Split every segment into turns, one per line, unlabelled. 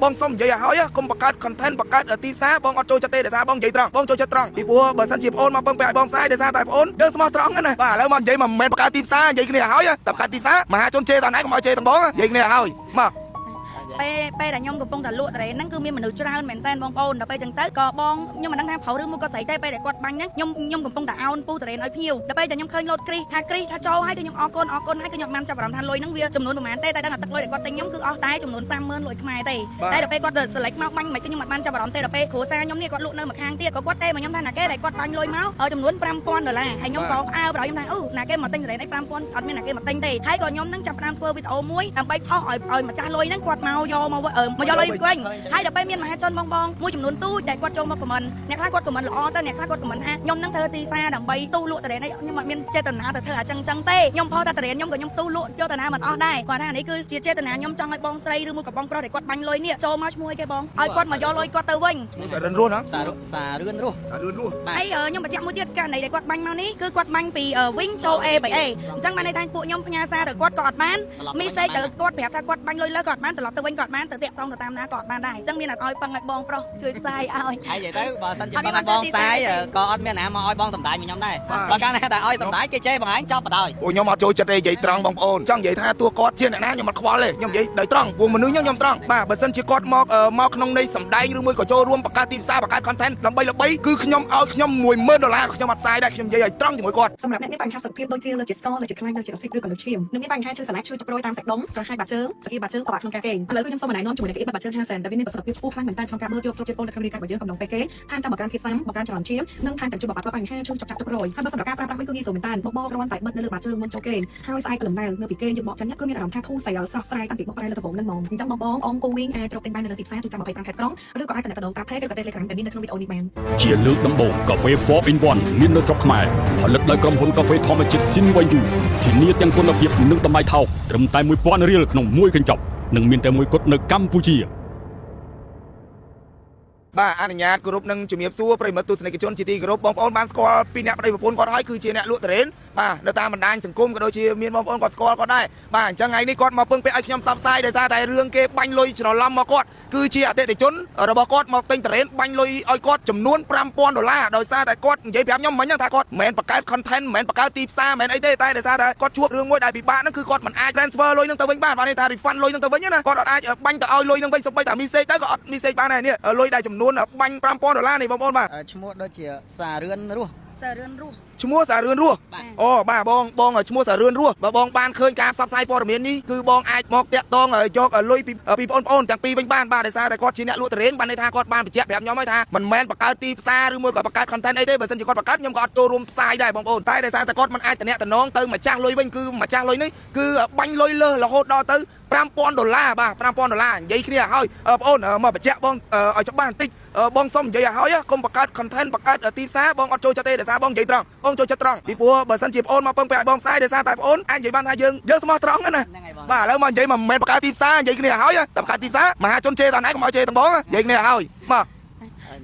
បងសុំនិយាយឲ្យហើយកុំបង្កើត content បង្កើតទីផ្សារបងអត់ចូលចិត្តទេដោយសារបងនិយាយត្រង់បងចូលចិត្តត្រង់ពីព្រោះបើសិនជាបងអូនមកពឹងពាក់ឲ្យបងផ្សាយដោយសារតែបងអូនយើងស្មោះត្រង់ណាបាទឥឡូវមកនិយាយមកមិនមែនបង្កើតទីផ្សារនិយាយគ្នាឲ្យហើយតែបង្កើតទីផ្សារមហាជនជេរតណៃកុំឲ្យជេរទាំងបងនិយាយគ្នាឲ្យហើយមក
ពេលពេលដែលខ្ញុំកំពុងតែលក់តរ៉េនហ្នឹងគឺមានមនុស្សច្រើនមែនតើបងប្អូនដល់ពេលចឹងទៅក៏បងខ្ញុំមិនដឹងថាប្រុសឬមួយក៏ស្រីទេពេលដែលគាត់បាញ់ហ្នឹងខ្ញុំកំពុងតែអោនពូតរ៉េនឲ្យភ្ញៀវដល់ពេលតែខ្ញុំឃើញលោតគ្រីសថាគ្រីសថាចូលហើយគឺខ្ញុំអរគុណអរគុណហើយគឺខ្ញុំបានចាប់អារម្មណ៍ថាលុយហ្នឹងវាចំនួនប្រហែលទេតែដឹងតែទឹកលុយដែលគាត់ទិញខ្ញុំគឺអស់តែចំនួន50000លុយខ្មែរទេតែដល់ពេលគាត់ទៅ select មកបាញ់មិនគឺខ្ញុំអត់បានចាប់អារម្មណ៍ទេដល់ពេលគ្រួសារខ្ញុំនេះគាត់លក់នៅម្ខាងទៀតក៏គាត់ទេមកខ្ញុំថាណាគេដែលគាត់បាញ់លុយមកចំនួន5000ដុល្លារហើយខ្ញុំក៏ផ្អើលប្រខ្ញុំថាអូណាគេមកទិញតរ៉េនអី5000អត់មានណាគេមកទិញទេហើយក៏ខ្ញុំនឹងចាប់ផ្ដើមធ្វើវីដេអូមួយដើម្បីផុសឲ្យឲ្យម្ចាស់លុយហ្នឹងគាត់មកយកមកមកយកលុយវិញហើយដល់ពេលមានមហាជនបងបងមួយចំនួនទូចដែលគាត់ចូលមក comment អ្នកខ្លះគាត់ comment ល្អទៅអ្នកខ្លះគាត់ comment ថាខ្ញុំនឹងធ្វើទីផ្សារដើម្បីទូលក់តរ៉េនអីខ្ញុំអត់មានចេតនាទៅធ្វើអាចឹងចឹងទេខ្ញុំផុសតែតរ៉េនខ្ញុំក៏ខ្ញុំទូលក់យកតាណាមិនអស់ដែរគាត់ថានេះគឺជាចេតនាខ្ញុំចង់ឲ្យបងស្រីឬមួយក៏បងប្រុសដែលគាត់បាញ់លុយនេះចូលមកឈ្មោះអីគេបងឲ្យគាត់មកយកលុយគាត់ទៅវិញ
សារិនរស់ណា
សារសារឿនរស់
សារឿនរស់
បាទ
ហើយខ្ញុំបញ្ជាក់មួយទៀតករណីដែលគាត់បាញ់មកនេះគឺគាត់បាញ់ពីវិញចូល A បែ A អញ្ចឹងបានន័យថាពួកខ្ញុំផ្ញើសារទៅគាត់ក៏អត់បានមីសេកទៅគាត់ប្រាប់ថាគាត់បាញ់លុយលើក៏អត់បានត្រឡប់ទៅវិញក៏អត់បានទៅតាក់តងទៅតាមណាក៏អត់បានដែរអញ្ចឹងមានតែឲ្យពឹងឲ្យបងប្រុសជួយផ្សាយឲ្យ
ហើយនិយាយទៅបើសិនជា
អត់មាន
បងបង
ទីផ្សារ
សាយ
ទេ
ក៏អត់មានណាមកឲ្យបងសំដាយមួយខ្ញុំដែរបើកាលណាតែឲ្យសំដាយគេជេរបងឯងចប់បណ្ដោយ
អូខ្ញុំអត់ចូលចិត្តទេនិយាយត្រង់បងប្អូនចង់និយាយថាតួគាត់ជាអ្នកណាខ្ញុំអត់ខ្វល់ទេខ្ញុំនិយាយដោយត្រង់ព្រោះមនុស្សខ្ញុំខ្ញុំត្រង់បាទបើសិនជាគាត់មកមកក្នុងន័យសម្ដែងឬមួយក៏ចូលរួមបង្កើតទីផ្សារបង្កើត content ដើម្បីល្បីគឺខ្ញុំឲ្យខ្ញុំ10000ដុល្លារខ្ញុំអត់ផ្សាយដែរខ្ញុំនិយាយឲ្យត្រង់ជាមួយគាត់
សម្រាប់អ្នកមានបញ្ហាសុខភាពដូចជាលើជាតិស្ករលើជាតិខ្លាញ់លើជាតិអាស៊ីតឬក៏លើឈាមនិងមានបញ្ហាឈឺសន្លាក់ឈឺចុកព្រួយតាមសាច់ដុំក្រហាយបាតជើងសាគីបាតជើងពិបាកក្នុងការគេងឥឡូវគឺខ្ញុំសូមណែនាំជាមួយនឹងកៅអីបាតជើង50ដែលវាមានប្រសិទ្ធភាពខ្ពស់ខ្លាំងមែនទែនក្នុងការបឺតយកស្រូបជាតិពុលនៅក្នុងរាងកាយរបស់យើងកំឡុងពេលគេងថែមទាំងបង្កើនភាពស៊ាំបង្កើនចរន្តឈាមនិងថែមទាំងជួយបំបាត់បញ្ហាឈឺចុកចាប់ទុករយហើយបើសម្រាប់ការប្រើប្រាស់វិញគឺងាយស្រួលមែនទែនបបរគ្រាន់តែបិទនៅលើបាតជើងមុនចូលគេងហើយស្អែកព្រលឹមឡើងងើបពីគេងយើងបកចេញគឺមានអារម្មណ៍ថាធូរស្រាលស្រស់ស្រាយតាំងពីបុកប្រែលើដំបូងនឹងហ្មងអញ្ចឹងបងបងអងគូវិញអាចរកទិញបាននៅលើទីផ្សារទូទាំង25ខេត្តក្រុងឬក៏អាចទំនាក់ទំនងតាម page ឬក៏ Telegram ដែលមាននៅក្នុងវីដេអូនេះបាន
ជាលើកដំបូងកាហ្វេ4 in 1មាននៅស្រុកខ្មែរផលិតដោយក្រុមហ៊ុនកាហ្វេធម្មជាតិស៊ីនវៃយូធានាទាំងគុណភាពនិងតម្លៃថោកត្រឹមតែ1000រៀលក្នុងមួយកញ្ចប់និងមានតែមួយគត់នៅកម្ពុជា
បាទអនុញ្ញាតគោរពនឹងជំរាបសួរប្រិយមិត្តទស្សនិកជនជាទីគោរពបងប្អូនបានស្គាល់ពីអ្នកប្តីប្រពន្ធគាត់ហើយគឺជាអ្នកលក់តរ៉េនបាទនៅតាមបណ្ដាញសង្គមក៏ដូចជាមានបងប្អូនគាត់ស្គាល់គាត់ដែរបាទអញ្ចឹងថ្ងៃនេះគាត់មកពឹងពាក់ឲ្យខ្ញុំផ្សព្វផ្សាយដោយសារតែរឿងគេបាញ់លុយច្រឡំមកគាត់គឺជាអតិថិជនរបស់គាត់មកទិញតរ៉េនបាញ់លុយឲ្យគាត់ចំនួន5000ដុល្លារដោយសារតែគាត់និយាយប្រាប់ខ្ញុំមិញហ្នឹងថាគាត់មិនមែនបង្កើត content មិនមែនបង្កើតទីផ្សារមិនមែនអីទេតែដោយសារតែគាត់ជួបរឿងមួយដែលពិបាកហ្នឹងគឺគាត់មិនអាច transfer លុយហ្នឹងទៅវិញបានបានន័យថា refund លុយហ្នឹងទៅវិញណាគាត់អត់អាចបាញ់ទៅឲ្យលុយហ្នឹងវិញសូម្បីតែ message ទៅក៏អត់ message បានដែរនេះលុយដែលចំនួនបាញ់5000ដុល្លារនេះបងប្អូនបាទ
ឈ្មោះដូចជាសារឿនរស់
សើរឿនរស់
ឈ្មោះសារឿនរស់
បាទ
អូបាទបងបងឈ្មោះសារឿនរស់បើបងបានឃើញការផ្សព្វផ្សាយព័ត៌មាននេះគឺបងអាចមកតាក់ទងយកលុយពីពីបងប្អូនទាំងពីរវិញបានបាទដោយសារតែគាត់ជាអ្នកលក់តរ៉េនបានន័យថាគាត់បានបញ្ជាក់ប្រាប់ខ្ញុំហើយថាមិនមែនបង្កើតទីផ្សារឬមួយក៏បង្កើត content អីទេបើសិនជាគាត់បង្កើតខ្ញុំក៏អត់ចូលរួមផ្សាយដែរបងប្អូនតែដោយសារតែគាត់មិនអាចតំណងទៅម្ចាស់លុយវិញគឺម្ចាស់លុយនេះគឺបាញ់លុយលើសរហូតដល់ទៅ5000ដុល្លារបាទ5000ដុល្លារនិយាយគ្នាឲ្យបងប្អូនមកបញ្ជាក់បងឲ្យច្បាស់បន្តិចបងសុំនិយាយឲ្យហើយកុំបង្កើត content បង្កើតទីផ្សារបងអត់ចូលចិត្តទេដោយសារបងនិយាយត្រង់បងចូលចិត្តត្រង់ពីព្រោះបើសិនជាបងអូនមកពឹងពាក់ឲ្យបងផ្សាយដោយសារតែបងអូនអាចនិយាយបានថាយើងយើងស្មោះត្រង់ណា
ហ្នឹងហើយបង
បាទឥឡូវមកនិយាយមកមិនមែនបង្កើតទីផ្សារនិយាយគ្នាឲ្យតែបង្កើតទីផ្សារមហាជនជេរតណៃកុំឲ្យជេរទាំងបងនិយាយគ្នាឲ្យមក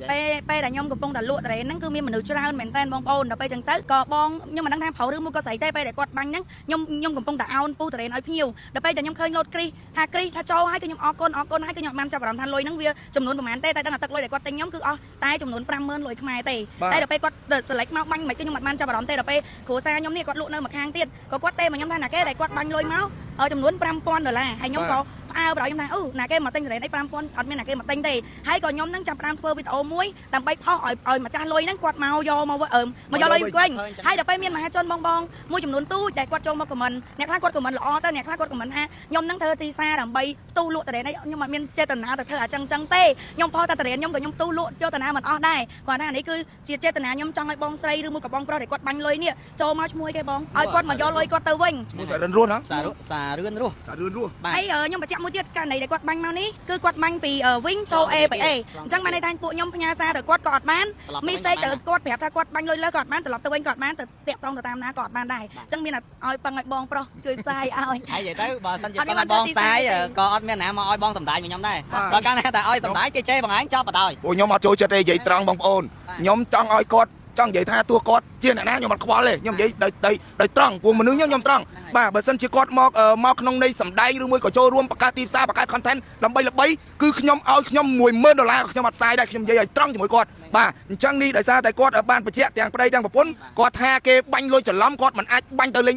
ពេលពេលដែលខ្ញុំកំពុងតែលក់តរ៉េនហ្នឹងគឺមានមនុស្សច្រើនមែនតើបងប្អូនដល់ពេលចឹងទៅក៏បងខ្ញុំមិនដឹងថាប្រុសឬមួយក៏ស្រីទេពេលដែលគាត់បាញ់ហ្នឹងខ្ញុំខ្ញុំកំពុងតែអោនពូតរ៉េនឲ្យភ្ញៀវដល់ពេលតែខ្ញុំឃើញលោតគ្រីសថាគ្រីសថាចូលហើយគឺខ្ញុំអរគុណអរគុណហើយគឺខ្ញុំបានចាប់អារម្មណ៍ថាលុយហ្នឹងវាចំនួនប្រហែលទេតែដឹងតែទឹកលុយដែលគាត់ទិញខ្ញុំគឺអស់តែចំនួន50000លុយខ្មែរទេតែដល់ពេលគាត់ select មកបាញ់មិនគឺខ្ញុំអត់បានចាប់អារម្មណ៍ទេដល់ពេលគ្រួសារខ្ញុំនេះគាត់លក់នៅម្ខាងទៀតក៏គាត់ទេមកខ្ញុំថាណាគេដែលគាត់បាញ់លុយមកចំនួន5000ដុល្លារហើយខ្ញុំក៏ផ្អើលប្រខ្ញុំថាអូណាគេមកទិញតរ៉េនអី5000អត់មានណាគេមកទិញទេហើយក៏ខ្ញុំនឹងចាប់ផ្ដើមធ្វើវីដេអូមួយដើម្បីផុសឲ្យឲ្យម្ចាស់លុយហ្នឹងគាត់មកយកមកមកយកលុយវិញហើយដល់ពេលមានមហាជនបងបងមួយចំនួនទូចដែលគាត់ចូលមក comment អ្នកខ្លះគាត់ comment ល្អទៅអ្នកខ្លះគាត់ comment ថាខ្ញុំនឹងធ្វើទីផ្សារដើម្បីផ្ទុះលក់តរ៉េនអីខ្ញុំអត់មានចេតនាទៅធ្វើអាចឹងចឹងទេខ្ញុំផុសតែតរ៉េនខ្ញុំក៏ខ្ញុំផ្ទុះលក់យកតាណាមិនអស់ដែរគាត់ថានេះគឺជាចេតនាខ្ញុំចង់ឲ្យបងស្រីឬមួយក៏បងប្រុសដែលគាត់បាញ់លុយនេះចូលមកឈ្មោះគេបងឲ្យគាត់មកយកលុយគាត់ទៅវិញ
ឈ្មោះសារិនរស់ណា
សារសារឿនរស់
សារឿនរស់
បាទ
ហើយខ្ញុំបញ្ជាក់មួយទៀតករណីដែលគាត់បាញ់មកនេះគឺគាត់បាញ់ពីវិញចូល A បែ A អញ្ចឹងបានន័យថាពួកខ្ញុំផ្ញើសារទៅគាត់ក៏អត់បានមីសេកទៅគាត់ប្រាប់ថាគាត់បាញ់លុយលើក៏អត់បានត្រឡប់ទៅវិញក៏អត់បានទៅតាក់ទងទៅតាមណាក៏អត់បានដែរអញ្ចឹងមានតែឲ្យពឹងឲ្យបងប្រុសជួយផ្សាយឲ្យ
ហើយនិយាយទៅបើសិនជា
អត់មាន
បងបង
ទីផ្សារ
សាយ
ទេ
ក៏អត់មានណាមកឲ្យបងសំដាយមួយខ្ញុំដែរបើកាលណាតែឲ្យសំដាយគេជេរបងឯងចប់បណ្ដោយ
អូខ្ញុំអត់ចូលចិត្តទេនិយាយត្រង់បងប្អូនខ្ញុំចង់ឲ្យគាត់ចង់និយាយថាតួគាត់ ជាអ្នកណាខ្ញុំអត់ខ្វល់ទេខ្ញុំនិយាយដោយដោយដោយត្រង់ព្រោះមនុស្សខ្ញុំខ្ញុំត្រង់បាទបើសិនជាគាត់មកមកក្នុងន័យសម្ដែងឬមួយក៏ចូលរួមបង្កើតទីផ្សារបង្កើត content ដើម្បីល្បីគឺខ្ញុំឲ្យខ្ញុំ10000ដុល្លារក៏ខ្ញុំអត់ផ្សាយដែរខ្ញុំនិយាយឲ្យត្រង់ជាមួយគាត់បាទអញ្ចឹងនេះដោយសារតែគាត់បានបញ្ជាក់ទាំងប្តីទាំងប្រពន្ធគាត់ថាគេបាញ់លុយច្រឡំគាត់មិនអាចបាញ់ទៅលេង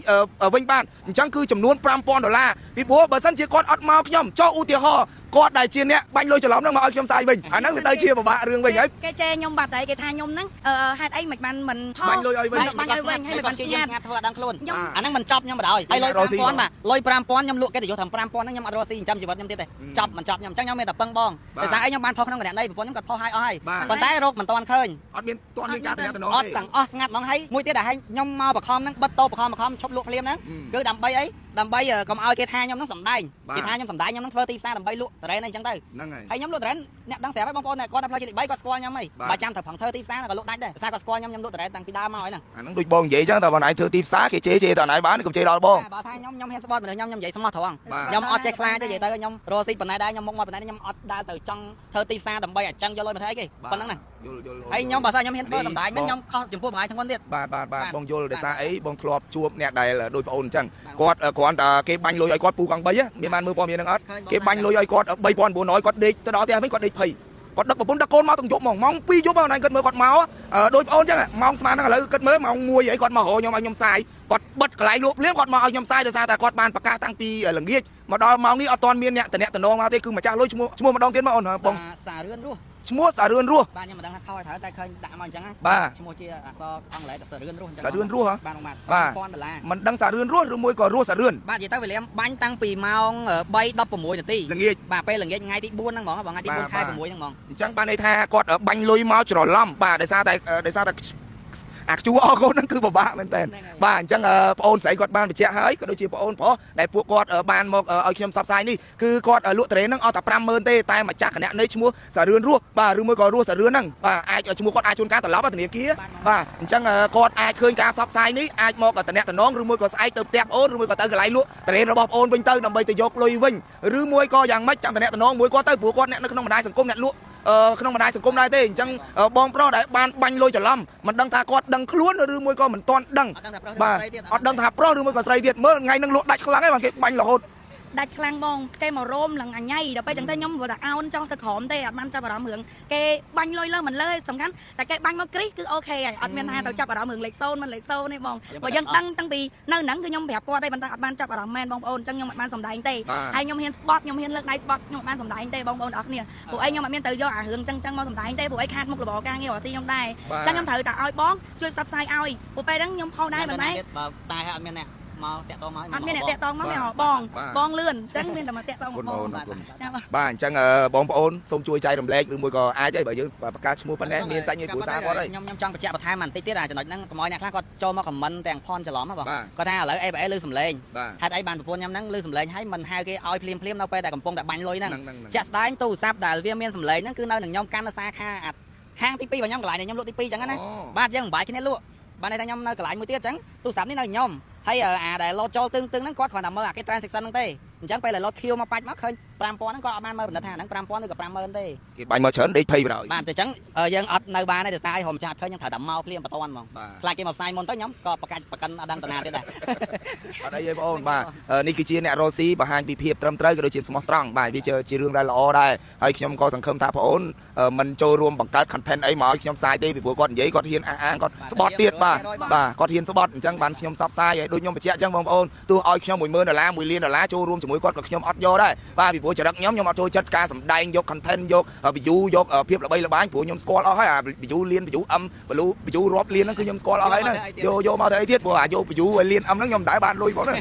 វិញបានអញ្ចឹងគឺចំនួន5000ដុល្លារពីព្រោះបើសិនជាគាត់អត់មកខ្ញុំចុះឧទាហរណ៍គាត់ដែលជាអ្នកបាញ់លុយច្រឡំហ្នឹងមកឲ្យខ្ញុំផ្សាយវិញអាហ្នឹងវាទៅជាពិបាករឿងវិញហើយ
គេជេរខ្ញុំបាត់ហើយគេថាខ្ញុំហ្នឹងហេតុអីមិនបានមិនផ
បាញ់លុយឲ្យវិញ
បាញ់ឲ្យវិញហើយមិនបាន
ព្យា
ស្ងាត់
យាមស្ងាត់ធ្វើអត់ដឹងខ្លួន
ខ្ញុំ
អាហ្នឹងមិនចប់ខ្ញុំបណ្ដោយហើយលុយ
រកស៊ី
5000បាទលុយ5000ខ្ញុំលក់កិត្តិយសត្រឹម5000ហ្នឹងខ្ញុំអត់រកស៊ីចិញ្ចឹមជីវិតខ្ញុំទៀតទេចប់មិនចប់ខ្ញុំអញ្ចឹងខ្ញុំមានតែពឹងបងដោយសារអីខ្ញុំបានផុសក្នុងគណនីប្រពន្ធខ្ញុំគាត់ផុសឲ្យអស់ហើយប៉ុន្តែរកមិនទាន់ឃើញ
អត់មានតន់មានការតំណែង
អត់ទាំងអស់ស្ងាត់ហ្មងហើយមួយទៀតដែលឲ្យខ្ញុំមកបខំហ្នឹងបិទតោបខំបខំឈប់លក់ភ្លាមហ្នឹងគឺដើម្បីអីដើម្បីកុំឲ្យគេថាខ្ញុំហ្នឹងសំដែងគេថាខ្ញុំសំដែងខ្ញុំហ្នឹងធ្វើទីផ្សារដើម្បីលក់តរ៉េនអីចឹងទៅ
ហ្នឹងហើយ
ហើយខ្ញុំលក់តរ៉េនអ្នកដឹងស្រាប់ហើយបងប្អូនគាត់ដល់ផ្លូវជាតិលេខ3គាត់ស្គាល់ខ្ញុំហីបើចាំត្រូវប្រងធ្វើទីផ្សារក៏លក់ដាច់ដែរភាសាគាត់ស្គាល់ខ្ញុំខ្ញុំលក់តរ៉េនតាំងពីដើមមកហើយហ្នឹង
អាហ្នឹងដូចបងនិយាយចឹងតែបងឯងធ្វើទីផ្សារគេជេរជេរតើឯងបានកុំជេរដល់បង
បើថាខ្ញុំខ្ញុំហ៊ានស្បត់មនុស្សខ្ញុំខ្ញុំនិយាយស្មោះត្រង់ខ្ញុំអត់ចេះខ្លាចទេនិយាយទៅខ្ញុំរកស៊ីប៉ុណ្ណេះដែរខ្ញុំមុខមកប៉ុណ្ណេះខ្ញុំអត់ដើរទៅចង់ធ្វើទីផ្សារដើម្បីឲ្យចឹងយកលុយមកធ្វើអីគេប៉ុណ្ណឹងណា
យល់យល់
ហើយខ្ញុំបើសិនខ្ញុំហ៊ានធ្វើសំដែងមិនខ្ញុំខុសចំពោះបងឯងធ្ងន់ទៀត
បាទបាទបាទបងយល់ដោយសារអីបងធ្លាប់ជួបអ្នកដែលដូចប្អូនអញ្ចឹងគាត់គ្រាន់តែគេបាញ់លុយឲ្យគាត់ពូកង់3មានបានមើលព័ត៌មានហ្នឹងអត់គេបាញ់លុយឲ្យគាត់3900គាត់ដេកទៅដល់ផ្ទះវិញគាត់ដេកភ័យគាត់ដឹកប្រពន្ធដឹកកូនមកទាំងយប់ហ្មងម៉ោង2យប់ហ្នឹងគាត់មើលគាត់មកដូចប្អូនអញ្ចឹងម៉ោងស្មានហ្នឹងឥឡូវគាត់មើលម៉ោង1អីគាត់មករកខ្ញុំឲ្យខ្ញុំផ្សាយគាត់បិទកន្លែងលក់ភ្លាមគាត់មកឲ្យខ្ញុំផ្សាយដោយសារតែគាត់បានប្រកាសតាំងពីល្ងាចមកដល់ម៉ោងនេះអត់ទាន់មានអ្នកតំណងមកទេគឺម្ចាស់លុយឈ្មោះឈ្មោះម្ដងទៀតមកអូនបង
សារឿនរស់
ឈ្មោះសារឿនរស់
បាទខ្ញុំមិនដឹងថាខុសឲ្យត្រូវតែឃើញដាក់មកអញ្ចឹង
បាទ
ឈ្មោះជាអក្សរអង់គ្លេសសារឿនរស់អញ្ចឹង
សារឿនរស់ហ៎
បាទបាទ1000ដុល្លារ
មិនដឹងសារឿនរស់ឬមួយក៏រស់សារឿន
បាទនិយាយទៅវេលាបាញ់តាំងពីម៉ោង3:16នាទី
ល្ងាច
បាទពេលល្ងាចថ្ងៃទី4ហ្នឹងហ្មងបងថ្ងៃទី4ខែ6ហ្នឹងហ្មង
អញ្ចឹងបានន័យថាគាត់បាញ់លុយមកច្រឡំបាទដោយសារតែដោយសារតែអា QR code ហ្នឹងគឺពិបាកមែនតើបាទអញ្ចឹងប្អូនស្រីគាត់បានបញ្ជាក់ហើយក៏ដូចជាប្អូនប្រុសដែលពួកគាត់បានមកឲ្យខ្ញុំផ្សព្វផ្សាយនេះគឺគាត់លក់ត្រេនហ្នឹងអស់តែ50000ទេតែម្ចាស់គណនីឈ្មោះសារឿនរស់បាទឬមួយក៏រស់សារឿនហ្នឹងបាទអាចឈ្មោះគាត់អាចជួនកាលត្រឡប់ធនាគារបាទអញ្ចឹងគាត់អាចឃើញការផ្សព្វផ្សាយនេះអាចមកតំណតំណងឬមួយក៏ស្អែកទៅផ្ទះប្អូនឬមួយក៏ទៅកន្លែងលក់ត្រេនរបស់ប្អូនវិញទៅដើម្បីទៅយកលុយវិញឬមួយក៏យ៉ាងម៉េចចាំតំណតំណងមួយគាត់ទៅព្រោះគាត់អ្នកនៅក្នុងបណ្ដាញសង្គមអ្នកលក់ក្នុងបណ្ដាញសង្គមដែរទេអញ្ចឹងបងប្រុសដែលបានបាញ់លុយច្រឡំមិនដឹងថាគាត់ដឹងខ្លួនឬមួយក៏មិនទាន់ដឹង
អត់ដឹងថាប្រុសឬស្រីទៀត
អត់ដឹងថាប្រុសឬមួយក៏ស្រីទៀតមើលថ្ងៃហ្នឹងលក់ដាច់ខ្លាំងហើយបានគេបាញ់រហូត
ដាច់ខ្លាំងបងគេមករោមឡើងអញៃដល់ពេលចឹងទៅខ្ញុំព្រោះតែអោនចោះទៅក្រោមទេអត់បានចាប់អារម្មណ៍រឿងគេបាញ់លុយលើមិនលើសំខាន់តែគេបាញ់មកគ្រីសគឺ OK ហើយអត់មានថាទៅចាប់អារម្មណ៍រឿងលេខ0មិនលេខ0ទេបងព្រោះយើងដឹងតាំងពីនៅហ្នឹងគឺខ្ញុំប្រាប់គាត់ទេប៉ុន្តែអត់បានចាប់អារម្មណ៍មែនបងប្អូនចឹងខ្ញុំអត់បានសម្ដែងទេហើយខ្ញុំហ៊ានស្បត់ខ្ញុំហ៊ានលើកដៃស្បត់ខ្ញុំអត់បានសម្ដែងទេបងប្អូនអរគ្នាព្រោះអីខ្ញុំអត់មានទៅយកអារឿងចឹងចឹងមកសម្ដែងទេព្រោះអីខាតមុខរបរការងាររបស់ស៊ីខ្ញុំដែរចឹងខ្ញុំត្រូវតែឲ្យបងជួយផ្សព្វផ្សាយឲ្យព្រោះពេលហ្នឹងខ្ញុំផុសដែរប៉ុន្តែ
បើផ្សាយឲ្យអត់មានអ្នកមកតាក់ទងមក
អត់មានអ្នកតាក់តងមកមានបងបងលឿនអញ្ចឹងមានតែមកតាក់តងមកបង
អរគុណ
ចាបង
បាទអញ្ចឹងបងប្អូនសូមជួយចែករំលែកឬមួយក៏អាចអីបើយើងប្រកាសឈ្មោះប៉ុណ្ណេះមានសាច់ញាតិគ្រួសារគាត់ហើយ
ខ្ញុំខ្ញុំចង់បញ្ជាក់បន្ថែមបន្តិចទៀតអាចំណុចហ្នឹងកុំឲ្យអ្នកខ្លះគាត់ចូលមកខមមិនទាំងផនច្រឡំហ៎បងគាត់ថាឥឡូវ ABA លឺសំឡេង
បាទ
ហេតុអីបានប្រពន្ធខ្ញុំហ្នឹងលឺសំឡេងហើយមិនហៅគេឲ្យភ្លាមភ្លាមនៅពេលដែលកំពុងតែបាញ់លុយហ្នឹង
ហ្នឹង
ជាក់ស្ដែងទូរស័ព្ទដែលវាមានសំឡេងហ្នឹងគឺនៅនឹងខ្ញុំកាន់នៅសាខាអាហាងទី2របស់ខ្ញុំកន្លែងដែលខ្ញុំលក់ទី2អញ្ចឹងណាបាទយើងបំបាយគ្នាលក់បាទន័យថាខ្ញុំនៅកន្លែងមួយទៀតអញ្ចឹងទូរស័ព្ទនេះនៅខ្ញុំហើយអាដែលលោតចូលទឹងទឹងហ្នឹងគាត់គ្រាន់តែមើលអាគេ transaction ហ្នឹងទេអញ្ចឹងពេលដែលលោត Q មកបាច់មកឃើញ5000ហ្នឹងគាត់អត់បានមើលបណ្ឌិតថាហ្នឹង5000ឬក៏50000ទេ
គេបាញ់មកច្រើនដេកភ័យបណ្ដោយ
បាទតែអញ្ចឹងយើងអត់នៅបានទេដោយសារឲ្យរំចាត់ឃើញខ្ញុំត្រូវតែមកភ្លាមបន្ទាន់ហ្មង
បាទ
ខ្លាចគេមកផ្សាយមុនទៅខ្ញុំក៏ប្រកាច់ប្រកិនអត់ដឹងតាណាទៀតដែរ
អត់អីទេបងប្អូនបាទនេះគឺជាអ្នករស់ស៊ីបង្ហាញពីភាពត្រឹមត្រូវក៏ដូចជាស្មោះត្រង់បាទវាជារឿងដែលល្អដែរហើយខ្ញុំក៏សង្ឃឹមថាបងប្អូនមិនចូលរួមបង្កើត content អីមកឲ្យខ្ញុំផ្សាយទេពីព្រោះគាត់និយាយគាត់ហ៊ានអះអាងគាត់ស្បត់ទៀតបាទបាទគាត់ហ៊ានស្បត់អញ្ចឹងបានខ្ញុំផ្សព្វផ្សាយឲ្យដូចខ្ញុំបញ្ជាក់អញ្ចឹងបងប្អូនទោះឲ្យខ្ញុំ10000ដុល្លារ1លានដុល្លារចូលរួមជាមួយគាត់ក៏ខ្ញុំអត់យកដែរបាទពីព្រោះចរិតខ្ញុំខ្ញុំអត់ចូលចិត្តការសម្ដែងយក content យក view យកភាពល្បីល្បាញព្រោះខ្ញុំស្គាល់អស់ហើយអា view លាន view M view រាប់លានហ្នឹងគឺខ្ញុំស្គាល់អស់ហើយហ្នឹងយកយកមកទៅអីទៀតព្រោះអាយក view ឲ្យលាន M ហ្នឹងខ្ញុំមិនដែលបានលុយផងហ្នឹង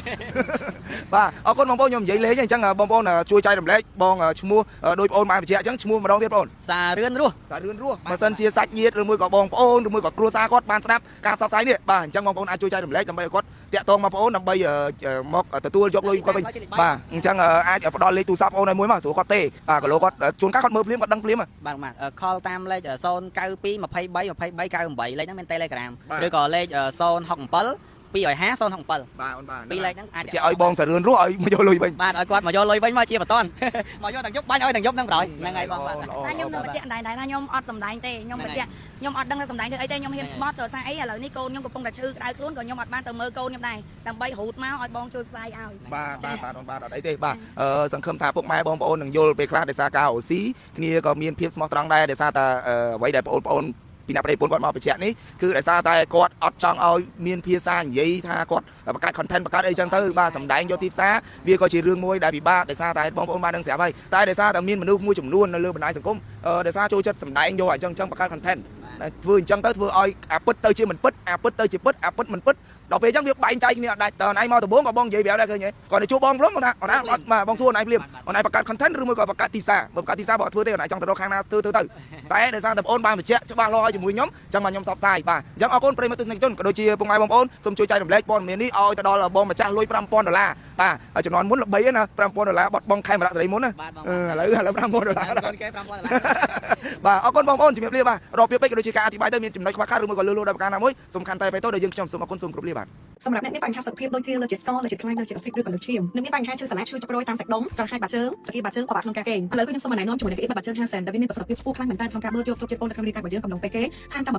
បាទអរគុណបងប្អូនខ្ញុំនិយាយលេងអញ្ចឹងបងប្អូនជួយចែករំលែកបងឈ្មោះដោយបងប្អូនបានបញ្ជាក់អញ្ចឹងឈ្មោះម្ដងទៀតបងប្អូន
សារឿនរស់
សារឿនរស់បើសិនជាសាច់ញាតិឬមួយក៏បងប្អូនឬមួយក៏គ្រួសារគាត់បានស្ដាប់ការផ្សព្វផ្សាយនេះបាទអញ្ចឹងបងប្អូនអាចជួយចែករំលែកដើម្បីឲ្យគាត់តាក់ទងមកបងប្អូនដើម្បីមកទទួលយកលុយគាត់វិញបាទអញ្ចឹងអាចផ្ដល់លេខទូរស័ព្ទបងប្អូនឲ្យមួយមកស្រួលគាត់ទេបាទគីឡូគាត់ជួនកាលគាត់មើលភ្លាមគាត់ដឹងភ្លាម
បាទបាទ call តាមលេខ092 23 23 98លេខហ្នឹងមាន Telegram ឬក៏លេខ067 2 250 067
បាទអូនបាទ
ពីរលេខហ្នឹងអាច
ជាឲ្យបងសារឿនរស់ឲ្យមកយកលុយវិញ
បាទឲ្យគាត់មកយកលុយវិញមកជាបន្ទាន់ មកយកទាំងយប់បាញ់ឲ្យទាំងយប់ហ្នឹងបណ្ដោយហ្នឹងហើយបងបាទ
តែខ្ញុំនៅបញ្ជាក់ដែរដែរថាខ្ញុំអត់សំដែងទេខ្ញុំបញ្ជាក់ខ្ញុំអត់ដឹងថាសំដែងធ្វើអីទេខ្ញុំហ៊ានស្បត់ដោយសារអីឥឡូវនេះកូនខ្ញុំកំពុងតែឈឺក្តៅខ្លួនក៏ខ្ញុំអត់បានទៅមើលកូនខ្ញុំដែរដើម្បីរូតមកឲ្យបងជួយផ្សាយឲ្យ
បាទបាទបាទអូនបាទអត់អីទេបាទអឺសង្ឃឹមថាពុកម៉ែបងប្អូននឹងយល់ពេលខ្លះដោយសារការអូស៊ីគ្នាក៏មានភាពស្មោះត្រង់ដែរដោយសារតែអ្វីដែលបងប្អូនពីអ្នកប្តីប្រពន្ធគាត់មកបញ្ជាក់នេះគឺដោយសារតែគាត់អត់ចង់ឲ្យមានភាសានិយាយថាគាត់បង្កើត content បង្កើតអីចឹងទៅបាទសំដែងយកទីផ្សារវាក៏ជារឿងមួយដែលពិបាកដោយសារតែបងប្អូនបានដឹងស្រាប់ហើយតែដោយសារតែមានមនុស្សមួយចំនួននៅលើបណ្ដាញសង្គមដោយសារចូលចិត្តសំដែងយកអញ្ចឹងចឹងបង្កើត content ធ្វើអញ្ចឹងទៅធ្វើឲ្យអាពិតទៅជាមិនពិតអាពិតទៅជាពិតអាពិតមិនពិតដល់ពេលអញ្ចឹងវាបែងចែកគ្នាអត់ដាច់តើឯងមកដំបូងក៏បងនិយាយប្រាប់ដែរឃើញទេគាត់ទៅជួបបងភ្លុំបងថាអូនឯងអត់បាទបងសួរអូនឯងភ្លាមអូនឯងបង្កើត content ឬមួយក៏បង្កើតទីផ្សារបើបង្កើតទីផ្សារបងអត់ធ្វើទេអូនឯងចង់ទៅរកខាងណាធ្វើធ្វើទៅតែដោយសារតែបងអូនបានបញ្ជាក់ច្បាស់លាស់ឲ្យជាមួយខ្ញុំអញ្ចឹងបាទខ្ញុំសបផ្សាយបាទអញ្ចឹងអរគុណប្រិយមិត្តទស្សនិកជនក៏ដូចជាពុកម៉ែបងប្អូនសូមជួយចែករំលែកព័ត៌មាននេះឲ្យទៅដល់បងម្ចាស់លុយ5000ដុល្លារបាទជំនាន់មុនល្បីណា5000ដុល្លារបត់បងខេមរៈសេរីមុនណា
បាទបង
ឥឡូវឥឡូវ5000ដុល្លារ
កូនគេ5000ដុល្លារ
បាទអរគុណបងប្អូនជំរាបលាបាទរាប់ពាក្យពេចន៍ក៏ដូចជាការអធិប្បាយទៅមានចំណុចខ្វះខាតឬមួយក៏លើសលួសដោយប្រការណាមួយសំខាន់តែបេតូដែលយើងខ្ញុំសូមអរគុណសូមគោរពលាបាទ
សម្រាប់អ្នកមានបញ្ហាសុខភាពដូចជាលើជាតិស្ករលើជាតិខ្លាញ់លើជាតិអាស៊ីតឬក៏លើឈាមនិងមានបញ្ហាឈឺសន្លាក់ឈឺចុកព្រួយតាមសាច់ដុំក្រហាយបាតជើងសគាបាតជើងពិបាកក្នុងការគេងឥឡូវគឺខ្ញុំសូមណែនាំជាមួយនឹងកៅអីបិទបាតជើង50ដែលវាមានប្រសិទ្ធភាពខ្ពស់ខ្លាំងមែនទែនក្នុងការបឺតយកស្រូបជាតិពុលនៅក្នុងរាងកាយរបស់យើងកំឡុងពេលគេងថែមតាម